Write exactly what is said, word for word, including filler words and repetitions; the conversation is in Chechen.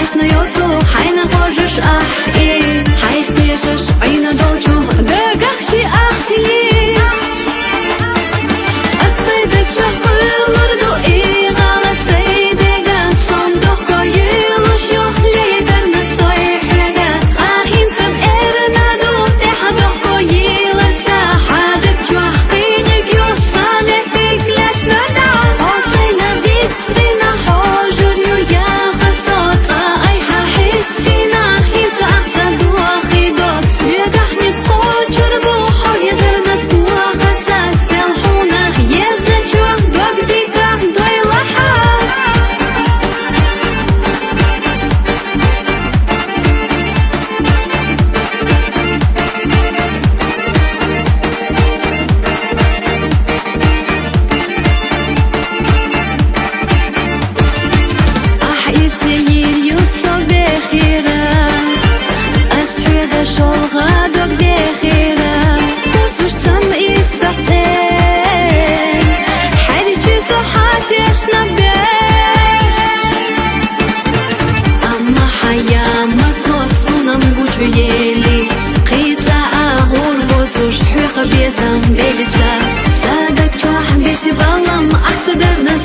Ишна йоцу хьайна хожуш ахь и, хьайх тешаш Ӏийна долчух дагахь ши ахь и. Ас сай даг чохь кхуьлур ду и гӀала сай дега, сон дохко йилуш ю лейтарна сой хьоьга. Ткъа хӀинца эрна ду тӀаьхьа дохко йилар са, хьа даг чохь кхиниг ю са меттиг лецна дӀа. Хьо сайна вицдина хьожур ю яха со, ткъа айхьа хьистина, хӀинца ахь са дохи доц. Соьгахь низ кхочур бу хьо езарна тоха са, сел хьуна езна чу дог дика дойла хьа. Ахь ирсе йийр ю со бехира, ас хьоьга шолгӀа дог дехира. Тосуш санна ирсах тӀе, хьаьрчи со хьан тешна бе. Амма хьан ямартло сунам гучу ели, кхин цкъа а гӀур бозуш хьоьха безам белли са. Са даг чохь беси балам ахь ца дарна